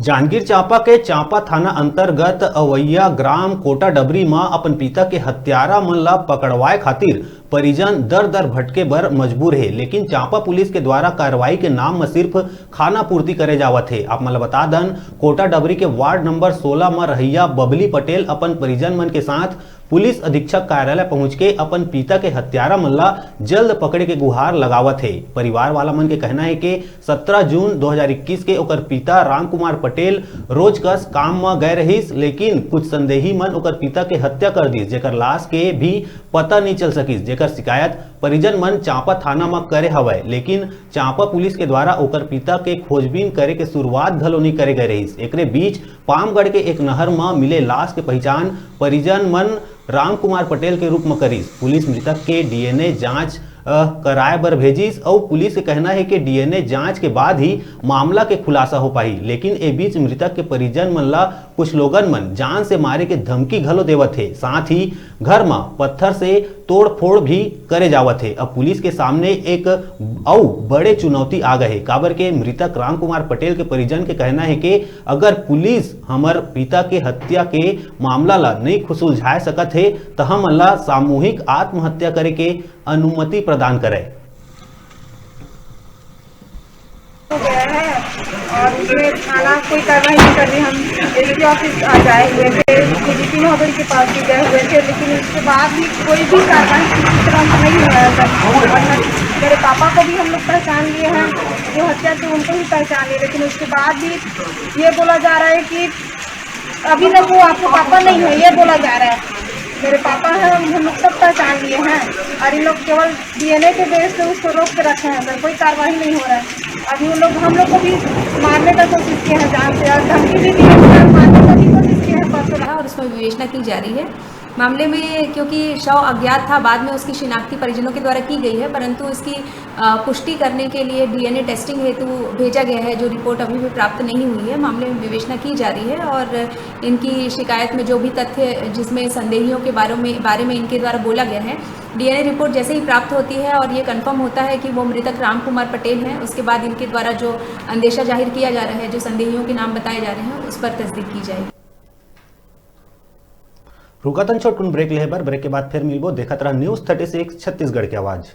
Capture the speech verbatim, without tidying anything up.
जांजगीर चांपा के चांपा थाना अंतर्गत अवैया ग्राम कोटा डबरी म अपन पिता के हत्यारा मन ला पकड़वाए खातिर परिजन दर दर भटके बर मजबूर हे, लेकिन चांपा पुलिस के द्वारा कार्रवाई के नाम म सिर्फ खाना पूर्ति करे जावत हे। आप मन ल बता दन, कोटा डबरी के वार्ड नंबर सोलह म रहइया बबली पटेल अपन परिजन मन के साथ पुलिस अधीक्षक कार्यालय पहुंच के अपन पिता के हत्यारा मन ला जल्द पकड़े के गुहार लगावत हे। परिवार वाला मन के कहना हे कि सत्रह जून दो हज़ार इक्कीस के ओकर पिता रामकुमार पटेल रोज कस काम म गए रहिस, लेकिन कुछ संदेही मन ओकर पिता के हत्या कर दिस, जेकर लाश के भी पता नहीं चल सकिस, जेकर शिकायत परिजन मन चांपा थाना म करे हवय, लेकिन चांपा पुलिस के द्वारा ओकर पिता के खोजबीन करे के शुरुआत घलो नहीं करे गए रहिस। एकरे बीच पामगढ़ के एक नहर म मिले लाश के पहचान परिजन मन रामकुमार पटेल के रूप म करिस। पुलिस मृतक के डीएनए जांच, अ, कराए बर भेजिस अउ पुलिस के कहना हे कि डीएनए जांच के बाद ही मामला के खुलासा हो पाही। लेकिन ए बीच मृतक के परिजन मन ला कुछ लोगन मन जान से मारे के धमकी घलो देवत हे, साथ ही घर म पत्थर से तोड़फोड़ भी करे जावत हे। अब पुलिस के सामने एक अउ बड़े चुनौती आ गए हे, काबर के मृतक रामकुमार पटेल के परिजन के कहना हे कि अगर पुलिस हमर पिता के हत्या के मामला ला नहीं सुलझाए सकत हे, त हमन ला सामूहिक आत्महत्या करे के अनुमति प्रदान करे। हो गया है और उसमें थाना कोई कार्रवाई नहीं कर रही। हम एसपी ऑफिस आ जाए हुए थे, डीजीपी महोदय के पास भी गए हुए थे, लेकिन उसके बाद भी कोई भी कार्रवाई किसी तरह से नहीं हुआ है सर। और मैं, मेरे पापा को भी हम लोग पहचान लिए हैं, जो हत्या थे उनको भी पहचान लिए, लेकिन उसके बाद भी ये बोला जा रहा है कि अभी तक वो आपको पापा नहीं है, ये बोला जा रहा है। मेरे पापा हैं, हम लोग सब पहचान लिए हैं और इन लोग केवल डीएनए के बेस पे उसको रोक के रखे हैं सर, कोई कार्रवाई नहीं हो रहा है। अभी उन लोग हम लोग को भी मारने का कोशिश किया है जान से और धमकी भी दी है, मारने का भी कोशिश किया है परसों। और उसमें विवेचना की जा रही है। मामले में क्योंकि शव अज्ञात था, बाद में उसकी शिनाख्ती परिजनों के द्वारा की गई है, परंतु इसकी अ, पुष्टि करने के लिए डीएनए टेस्टिंग हेतु भेजा गया है, जो रिपोर्ट अभी भी प्राप्त नहीं हुई है। मामले में विवेचना की जा रही है और इनकी शिकायत में जो भी तथ्य, जिसमें संदेहियों के बारे में बारे में इनके द्वारा बोला गया है, डीएनए रिपोर्ट जैसे ही प्राप्त होती है और ये कन्फर्म होता है कि वो मृतक राम कुमार पटेल हैं, उसके बाद इनके द्वारा जो अंदेशा जाहिर किया जा रहा है, जो संदेहियों के नाम बताए जा रहे हैं, उस पर तस्दीक की जाएगी। रुकतन छोटकुन ब्रेक लेहे बर। ब्रेक के बाद फिर मिलबो। देखत रहा न्यूज़ थर्टी सिक्स छत्तीसगढ़ के आवाज़।